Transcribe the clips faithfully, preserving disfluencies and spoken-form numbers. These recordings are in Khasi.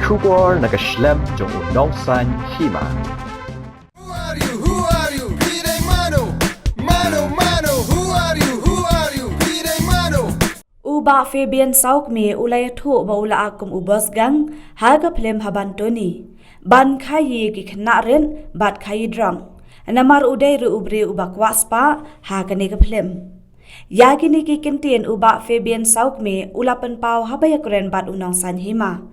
Khubor na ka shlem jong u Nongsaiñ Hima. Who are you? Who are you? Phi dei mano? Mano, mano, who are you? Who are you? Phi dei mano? U Bah Fabian Sawkmie u la ïathuh ba u la ak kum u Bosgang ha ka phlim Haban Tony ban khaïi ki khynnah rit bad khaïi drok. Namar u dei ruh u briew uba kwah spah ha kane ka phlim. Ïa kine ki kyntien u Bah Fabian Sawkmie u la pynpaw haba ïakren bad u Nongsaiñ Hima.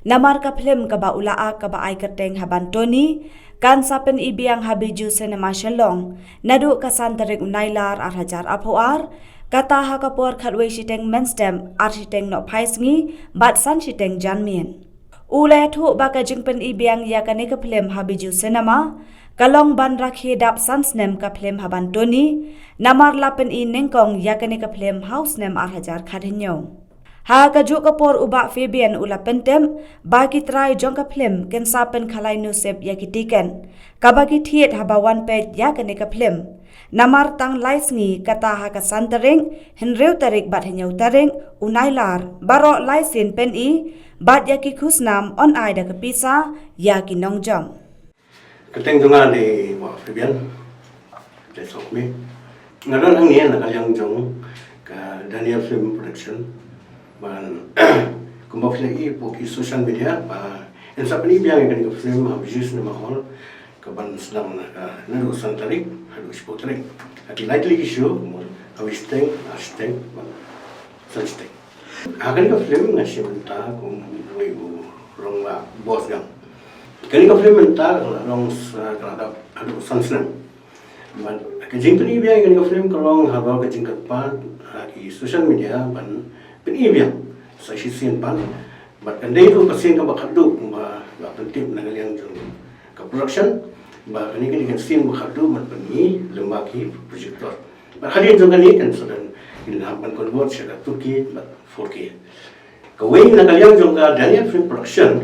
Namar ka phlim kaba u la ak kaba ai kyrteng Haban Tony kan sa pyni biang ha Bijou Cinema Shillong naduh ka san tarik u Nailar ar hajar arphew ar, kata ha ka por khatwei shiteng mynstep, ar shiteng nohphai sngi bad san shiteng janmiet. U la ïathuh ba ka jingpyni biang ïa kane ka phlim ha Bijou Cinema ka long ban rakhe dap san snem ka phlim Haban Tony, namar la pyni nyngkong ïa kane ka phlim ha u snem ar hajar khathynñiew. Ha kajuh ka por u Bah Fabian u la pyntip ba ki trai jong ka phlim kin sa pynkhalai nusip ïa ki tiket kaba ki thied haba wan peit ïa kane ka phlim. Namar tang lai sngi, kata ha ka san tarik, hynriew tarik bad hynñiew tarik u Nailar, baroh lai sien pyni bad ïa ki khusnam yn ai da ka pisa ïa ki nongjop. Kyrteng jong nga dei Bah Fabian Sawkmie. Nga don hangne na ka liang jong ka Daniel Film Production. Ban kumba phi la i hapoh ki social media ba yn sa pyni biang ïa kane ka film ha Bijou Cinema Hall, kaban sdang na ka, naduh san tarik haduh shiphew tarik. Ha ki lai tylli ki show, kumba kawei shiteng, ar shiteng bad san shiteng. Ha kane ka film nga shim bynta kum uwei u rangbah Bosgang. Kane ka film mynta ka la long sa, ka la dap haduh san snem. Bad ka jingpyni biang ïa kane ka film ka long halor ka jingkyrpad ha ki social media ban pyni biang sa shisien pat. Bad kan dei ruh ka sien kaba khatduh kumba la pyntip na ka liang jong ka production ba kane ka dei ka sien ba khatduh ban pyni lyngba ki projector. Bad hadien jong kane kan sa don, kin hap ban convert sha ka two K bad four K. Kawei na ka liang jong ka Daniel Film Production,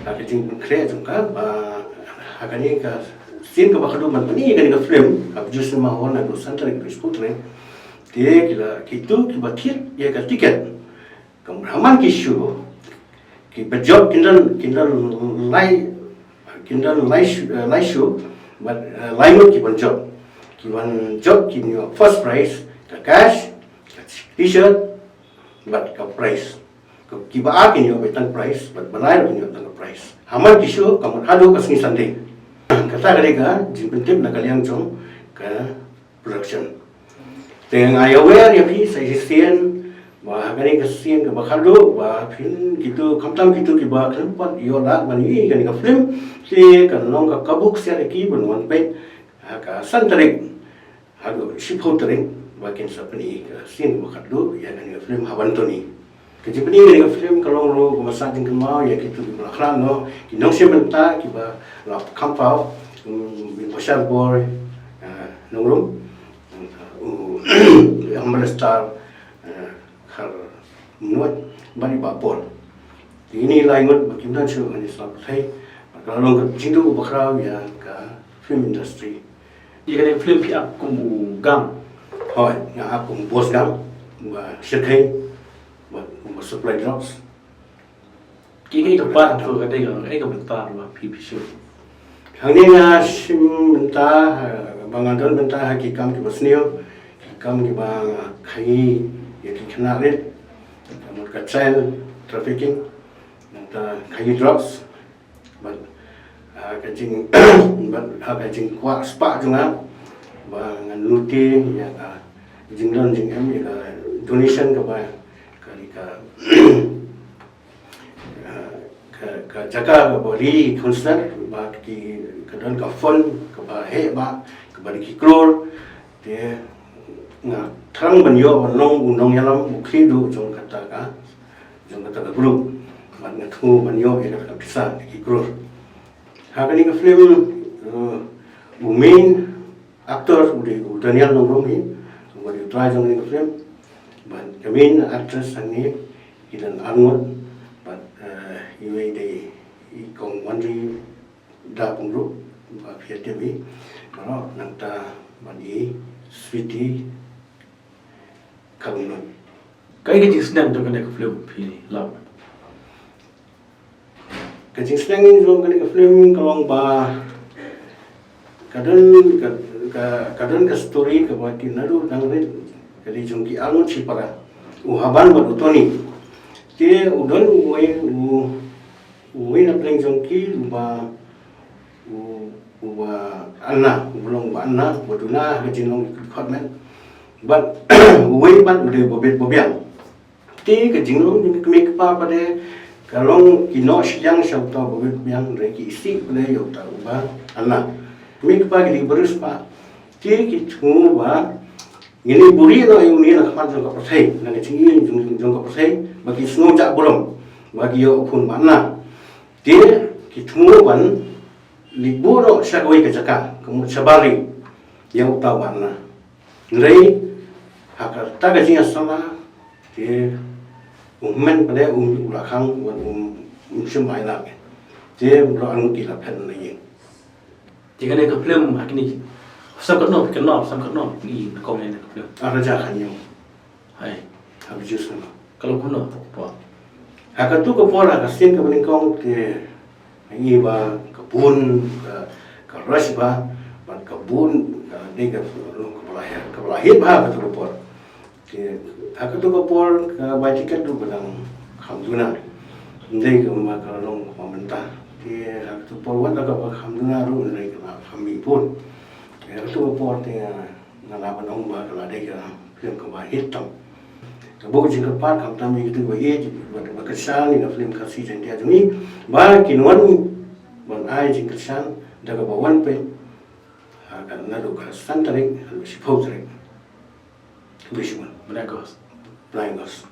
ka jingpynkhreh jong ka ba ha kane ka sien kaba khatduh ban pyni kane ka film ha Bijou Cinema Hall naduh san tarik haduh shiphew tarik. Te ki la, kito kiba thied ïa ka tiket, ka mut ha man ki show, kiba jop kin don, kin don lai, kin don lai sh-, eh, lai show, bad, eh, lai ngut kiban jop. Kiban jop kin ïoh first prize ka cash, ka t-shirt bad ka prize. Ka, kiba ar kin ïoh beit tang prize bad ba lai ruh kin ïoh tang ka prize. Ha man ki show ka mut haduh ka sngi Sunday. Kata ka dei ka jingpyntip na ka liang jong ka production. Te nga ïawer ïa phi sa shisien ba ha kane ka sien kaba khatduh ba phin, kito, khamtam kito kiba khlem pat ïoh lad ban ïohi ïa kane ka film, te kan long ka kabu ksiar ïa ki ban wan peit ha ka san tarik haduh shiphew tarik ba kin sa pyni ka sien kaba khatduh ïa kane ka film Haban Tony. Ka jingpyni ïa kane ka film ka long ruh kaba sah jingkynmaw ïa kito kiba la khlad noh, ki nongshim bynta kiba la kham paw, um, u Bashar Boy, uh, Nongrum, uh, u Amber Star, uh, Kharmnuid, bad i Bah Paul. Te kine lai ngut ba kim don shuh ha kane ka sla pyrthei, bad ka la long ka jingduh uba khraw ïa ka film industry. Ïa kane ka film phi ak kum u Gang? Hooid, nga ak kum u Boss Gang, uba shyrkhei bad uba supply drugs. Ki, ki, ka part, to, ka dei ka, ka dei ka bynta ba phi, phi shim. Hangne nga shim bynta, eh, ba nga don bynta ha ki kam kiba sniew, ki kam kiba khaïi ïa ki khynnah rit, ka mut ka child trafficking, nangta khaïi drugs, bad, ah, ka jing, bad, ah, ka jingkwah spah jong nga ba ngan lute ïa ka jingdon jingem, ïa ka donation kaba, ka, ka, ah, ka, ka jaka kaba ri khonsat ba ki, ka don ka fund kaba heh ba, kaba ri ki klur. Te nga thrang ban ïoh ban long u nongïalam u khlieh duh jong kata ka, jong kata ka group. Bad nga thmu ban ïoh ïa kata ka pisa, ki klur. Ha kane ka film, eh, u main actor u dei u Daniel Nongrum hi, uba dei u trai jong kane ka film. Bad ka main actress hangne ki don ar ngut, bad, eh, iwei dei i Kong Wanri Dapung ruh, ba phi ïa tip hi baroh, nangta bad i Sweety Kharmnuid. Kaei ka jingsneng jong kane ka film phi lap? Ka jingseng jong kane ka film ka long ba ka don ka, ka, ka don ka story kaba ki naduh dang rit, ka dei jong ki arngut shipara, u Haban bad u Tony. Te u don uwei, u, uwei na pdeng jong ki uba, u, uba Anna, uba long uba Anna, uba duna ha ka jinglong ki khot met. Bad uwei pat u dei uba bit uba biang. Te ka jinglong jong ki kmie ki kpa pat de ka long ki noh shiliang sha uta uba bit uba biang, hynrei ki isih pat de ïa uta uba Anna. Kmie ki kpa ki dei baris pat. Te ki thmu ba ngin ïa buhrieh noh ïa une na khmat jong ka pyrthei, na ka jingim jong, jong ka pyrthei, ba ki sngew jah burom ba ki ïoh u khun uba Anna. Te ki thmu ban leit buh noh sha kawei ka jaka, ka mut sha Bari, ïa uta uba Anna. Hynrei ha kata ka jingïasaid te u hynmen pat de um, u la khang, um, um shym ai lad. Te u la, arngut ki la phet na ïing. Te kane ka film ha kine, sam katno, katno, sam katno i kong ïa kane ka film? Ar hajar khatñiew. Hai. Ha ka jus kano? Ka long kumno ka por? Ha katu ka por, ha ka sien kaba nyngkong te ngi ba ka bun ka, ka rush ba, bad ka bun ka dei ka, ka ba la hit, ka ba la hit bha ha katu ka por. Te ha katu ka por ka bai tiket ruh ka dang kham duna. Ym dei kumba ka long kumba mynta. Te ha katu ka por wat la kaba kham duna ruh, ym dei ka la kham mih bun. Te ha katu ka por te nga lah ban ong ba ka la dei ka film kaba hit tam. Ka buh jingkyrpad khamtam ïa kito kiba ïeit bad ba kyrshan ïa ka film Khasi Jaiñtia jong ngi, ba kin wan ban ai jingkyrshan da kaba wan peit ha ka, naduh ka san tarik haduh shiphew tarik. Khublei shibun. Bnai August. Bnai August.